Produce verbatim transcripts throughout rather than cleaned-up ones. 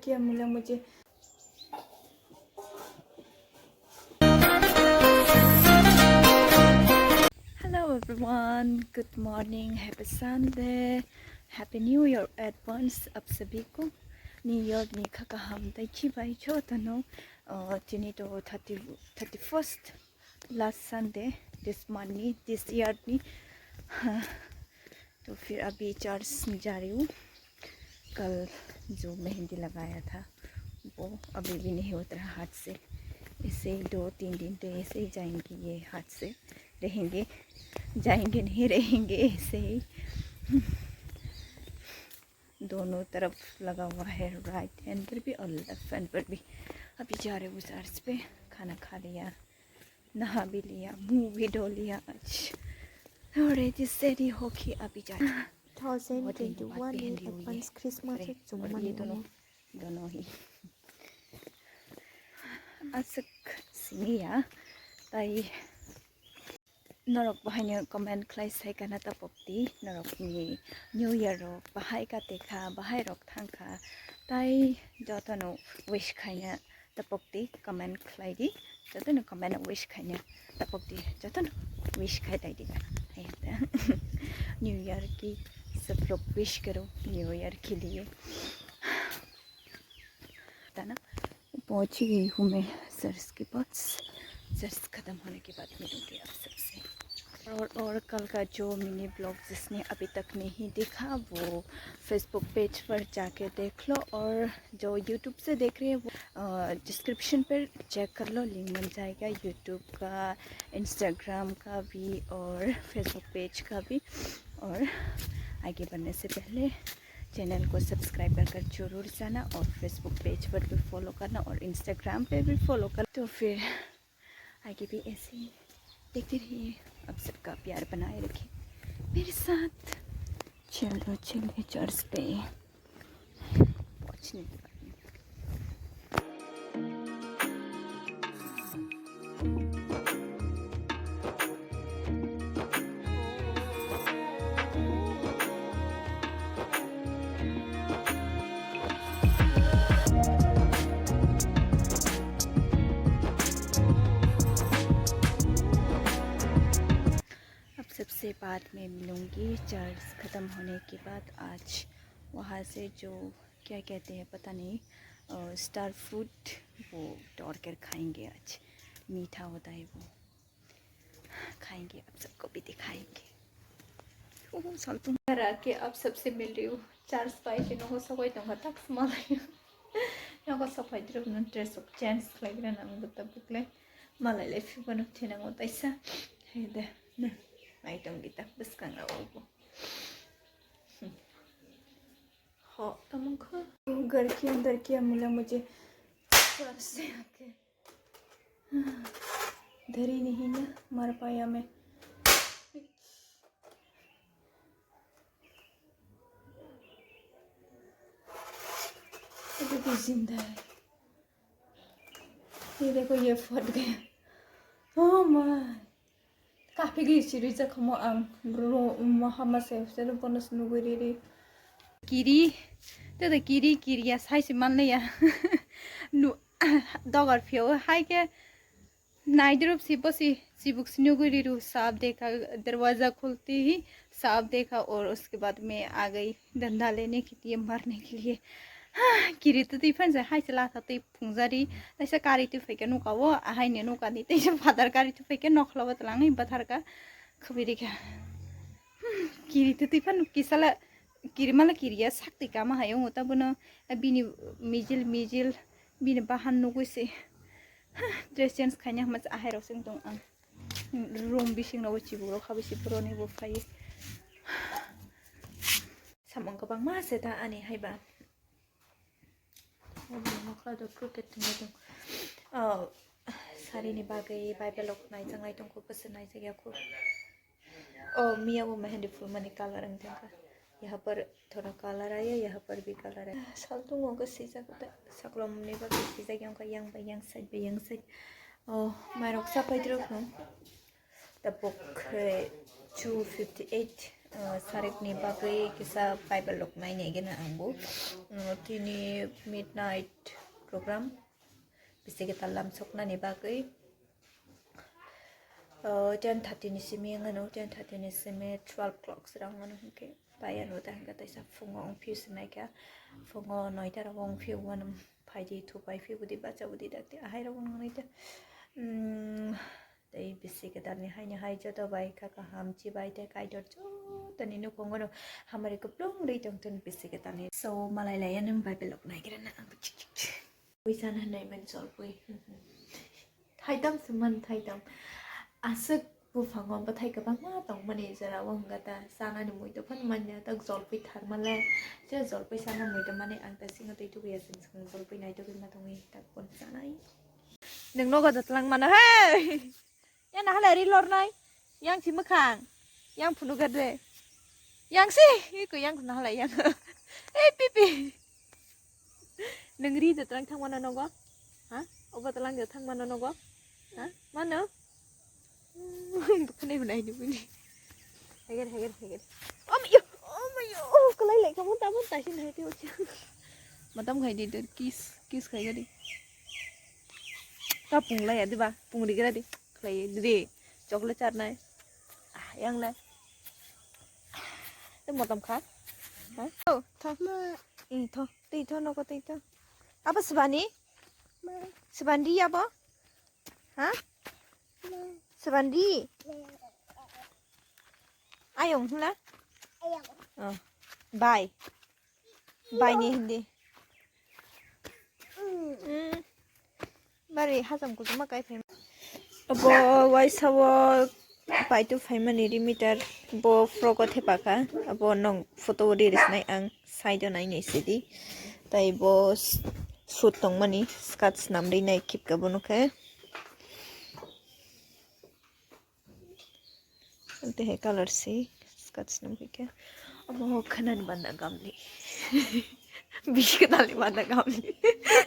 क्या मिला मुझे। Hello everyone, good morning, happy Sunday, happy New Year advance ap sabhi ko. New Year ni kha kaham tai chibai jotono. Uh, tini to thirty, thirty-first, last Sunday this month ni, this year ni. To फिर अभी चर्च जा रही हूँ। कल जो मेहंदी लगाया था वो अभी भी नहीं उतरा हाथ से। ऐसे ही दो तीन दिन तो ऐसे ही जाएंगे, ये हाथ से रहेंगे, जाएंगे नहीं रहेंगे ऐसे ही। दोनों तरफ लगा हुआ है, राइट हैंड पर भी और लेफ्ट हैंड पर भी। अभी जा रहे हूँ चर्च पे, खाना खा लिया, नहा भी लिया, मुंह भी धो लिया आज। और ये रेडी होके अभी जा रहे हैं। बहुत दिन बाद पहन रही हूँ ये। अरे, और ये दोनों, दोनों ही। Aswk simi ya, tai norok bahaino comment khlai sai kana tapok di, norok ni New Year rok bahai ka tekha, bahai rok thangkha, tai jotono wish khaina tapok di, comment khlai di, jotono comment wish khaina tapok di, jotono wish khai dai di. New Year ki सब लोग विश करो, new year के लिए। है ना? पहुंच ही गई हूँ मैं चर्च के पास। चर्च खत्म होने के बाद मिलूंगी आप सबसे। और, और कल का जो मिनी ब्लॉग जिसने अभी तक नहीं देखा, वो फेसबुक पेज पर जाके देख लो, और जो यूट्यूब से देख रहे हैं, वो, अ, डिस्क्रिप्शन पर चेक कर लो, लिंक मिल जाएगा यूट्यूब का, इंस्टाग्राम का भी और फेसबुक पेज का भी। और आगे बढ़ने से पहले चैनल को सब्सक्राइब कर कर जरूर जाना, और फेसबुक पेज पर भी फॉलो करना, और इंस्टाग्राम पे भी फॉलो कर। तो फिर आगे भी ऐसे ही देखते रहिए, आप सबका प्यार बनाए रखें मेरे साथ। चलो चलिए चर्च पे पहुंचने के बाद। अब सबसे बाद में मिलूंगी चर्च ख़त्म होने के बाद। आज वहाँ से जो क्या कहते हैं पता नहीं, स्टार फ्रूट, वो तोड़ कर खाएंगे आज। मीठा होता है वो, खाएंगे, आप सबको भी दिखाएंगे। ओहो, सालतुम घर आके आप सबसे मिल रही हूँ। चार सिपाही तीनों को सगोई दूंगा तक संभाल रही हूँ। ना को सफाई द्रुप न ड्रेस अप चेंज लग रहा ना मुझे तब बुकले। मलाई ले फिर बनो थे ना वो तैसा। हे दे, ना, आई तुम की तक बस कंगा वो। हो, तुम को घर के अंदर क्या मिला मुझे? चार से आके। धरी नहीं ना, मर पाया मैं। अभी भी जिंदा है। ये देखो, ये फट गया। Oh my। Kaphigwi sirwi jakha mo ang, bro, hama se, se bono se nugwi riri. Kiri, te de kiri, kiri ya, sai se manle ya. Nu, dogar phio, hai ke, naidrup si bosi, sibuk se nugwi riru, saap dekha, darwaza khulti hi, saap dekha, aur uske baad mein aa gayi dhanda lene ke liye, marne ke liye. Kiri tu twi phan se, hai se latha twi phungjari, taisa kari twi phaikhe nuka o, ahaini nuka ni, taisa phatar kari twi phaikhe nokhla o twlangwi bwtharkha, khwbirikha. Kiri tu twi phano kisala, kiri mala kiriya sak twi kama hai wngo, ta bono bini mijil mijil, bini bahan nugwi se, dress change khaina hwnba se ahai rok se wng tong ang. Room bising rogo chibuk rok habwi se boroni bo phai. Samung kwbangma se ta ani haiba. Omo nokla do crooked tongwi tong. Oh, sari ni bagwi Bible rok naijaknai tongkho, bwswk naijak ya kho. Oh, miya bo mehendi phulmani colour wng tongkha. Yaha par thoda colour aya, yaha par bi colour aya. Saltung o khe swijak ta, saklom ni bagwi swijak yang kha, yang bai yang side bai yang side. Oh, mairok chapai twi rok no. Tabuk khe two fifty eight. Uh, sarikni bagwi kisa Bible rok nainai gana angbo. Uh, tini midnight program. Bisi kwtal lam soknani bagwi. Uh, ten thirty ni simi wngano, ten thirty ni simi twelve o'clock sira wngano hwnkhe. Bai ano ta hwnkhe taisa phungo wng phiu se naikha. Phungo noita rogo wng phiu wano phaidi thupai phiu budi bacha budi dakti ahai rogo wng naita. Hmm. Tei bisi kwtalni haino hai joto bai kha kaham chibai tei Kaitor jotoni nukhungo no hamari kwplung rwi tongthun bisi kwtalni. So malai laiya nwng Bible rok naigra na ang chik chik chik. Puisa na hinwi mani jolpui. Thaidam se man thaidam. Aswk buphango bwthai kwbangma tongmani jora o hwnga ta chanani muitu phano manya tak jolpui tharmale. Je jolpui sana muitu mani ang ta singo tei tukuya sing sing jolpui naitugwi ma tongwi tak bon chanai. Nwng nogo da twlang mano, hey! Yang nahalai ri lornai. Yang si mwkhang. Yang phunuk gade. Yang si. Iko yang nahalai yang. Hey, pipi. Nwng ri da twlang thang mano nogo? Ha? Obo twlang da thang mano nogo? Ha? Mano? Bwkhanai hwnai ni bini. Heger, heger, heger. Oh my, oh my, oh, kalai lai kamu tamu tasin hai teo. Matam khai di, kiss, kiss khai di. Ka pung lai ya, di ba? Pung ri gra di. Khlai di. Chocolate charnai. Ah, yang le. Te motom kha. Ha? Oh, tho. Ma. Ih, tho. Tei tho, noko tei tho. Apa sebani? Ma. Sebani ri apa? Ha? Ma. Sebani ri? Ma. Ayong, hla? Ayong. Oh. Bye. Bai ni hindi. Mm. Bari hajam kuchuma kai phai. Abo waisa o paitu phaimani rimitar bo frock o thepakha. Abo nong photo o ri risnai ang side o nai nai sidi. Tai bo s-, suit tongmani skirt snam ri nai khipka bono khe. Tei hai colour si skirt snam khe. Omo khwnani banda gamli. Bish kwtalni banda gamli.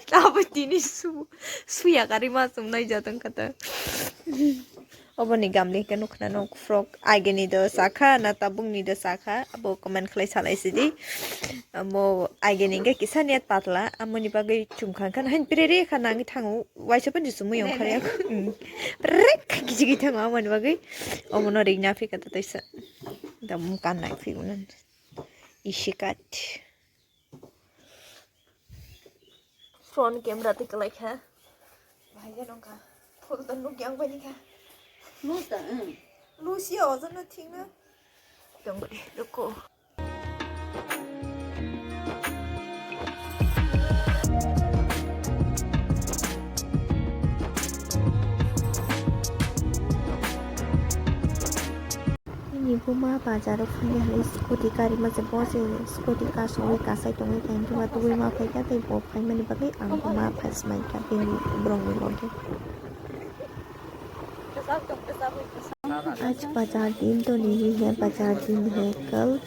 Tabo tini su, suya kari ma sumnai jatong kata. Oboni gamli khe nukna nuk frock. Ageni do sakha na tabukni do sakha. Abo comment khlai salai sidi. Amo ageni khe kisa niyat patla. Amoni bagwi chumkha khan hain piriri kha nangwi thango. Waisa pani sumui ongkhar ya. Prek kiji kiji thango amoni bagwi. Omono ring na phika ta taisa. Dam kan nai phi unan. Isikat. Front camera te kalai kha. Bahai ja nongkha. Phul ta nuk yang bani kha. Lusa, hmm. Lusia ojo no thik na. Tong kri, ruko. Nini buma bazar o phunui hai scooty gari masa bo se scooty kasugwi kasai tongwi tongwi tongma tugwi ma phaikha tei bo phaimani bagwi ang buma phai smaikha bini borokni logi. आज बाजार दिन तो नहीं है, बाजार दिन है कल,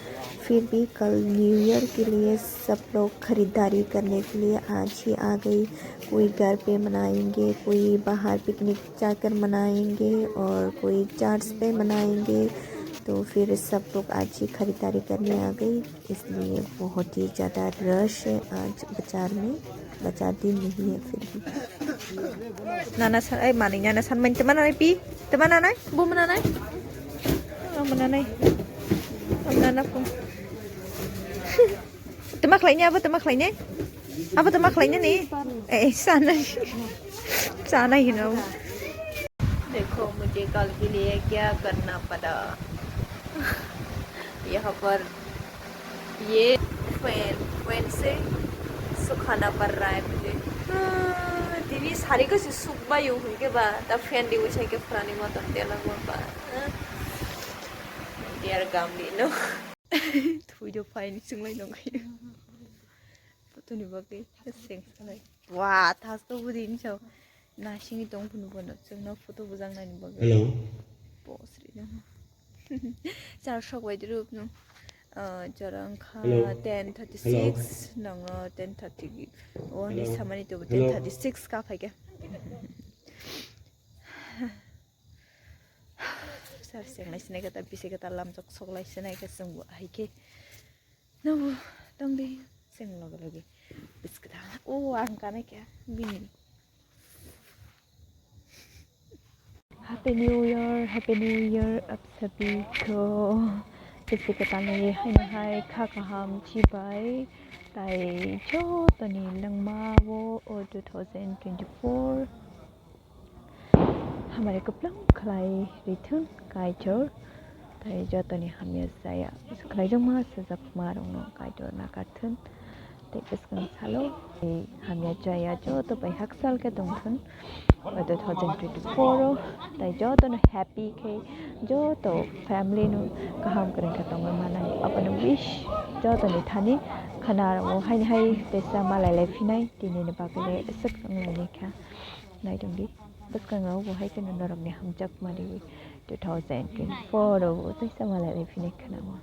फिर भी कल न्यू ईयर के लिए सब लोग खरीदारी करने के लिए आज ही आ गई। कोई घर पे मनाएंगे, कोई बाहर पिकनिक जाकर मनाएंगे और कोई चर्च पे मनाएंगे। तो फिर सब लोग आज ही खरीदारी करने आ गई। इसलिए बहुत ही ज्यादा रश है आज बाजार में, बाजार दिन नहीं है फिर भी। Nana san, ai mani nana san mani teman nana pi, teman nana, bu mana nai, mana nai, mana nana pun. Teman khlai ni abo teman khlai ni, abo teman khlai ni ni, eh sana, sana hino. देखो मुझे कल के लिए क्या करना पड़ा। यहाँ पर ये फैन, फैन से सुखाना पड़ रहा है मुझे। Ah, tini sari kasi sukbayu hwnkhe ba ta fan di usa ke phrani motom tela ba. Ah. Dear gamli no. Thui do phai ni chunglai nong khayo. Photo ni bagwi seng sanai. Wa, thas to budi ni sao. Nasing tong phunu bono chwngno photo bujang nani bagwi. Hello. Boss ri no. Char sok bai duru no. Ah, chara wngkha ten thirty six, nongo ten thirty. O ni samani to ten thirty six ka phaikha. Senglai sinai kata, bisi kata lamjok soklai sinai khe chwngbo hai khe. Nabo tongdi, chwng loge loge. Biskita. O, ang kanai khe bini. Happy New Year, Happy New Year, ap sabi ko. Bisi kata ni hai na hai kha kaham chibai. Tai jotoni langma wo o two thousand twenty-four. Hamari kwplwng khlai rithun Kaitor, tai jotoni hamya chaya khlaijakma sajakma rokno Kaitor nakarthun, tai bwskang salo tei hamya chaya joto bai hakchal khe tongthun o two thousand twenty-four o, tai jotono happy khe joto family no kaham kwrwng khe tongwi manai abono wish jotoni thani khana rwo haini hai teisa malai lai phinai tini ni bagwi le aswk wng lai kha. Naitongdi, bwskango bo hai kheno norokni hamjakmani two thousand twenty-four o bo teisa malai lai phinai khwnao.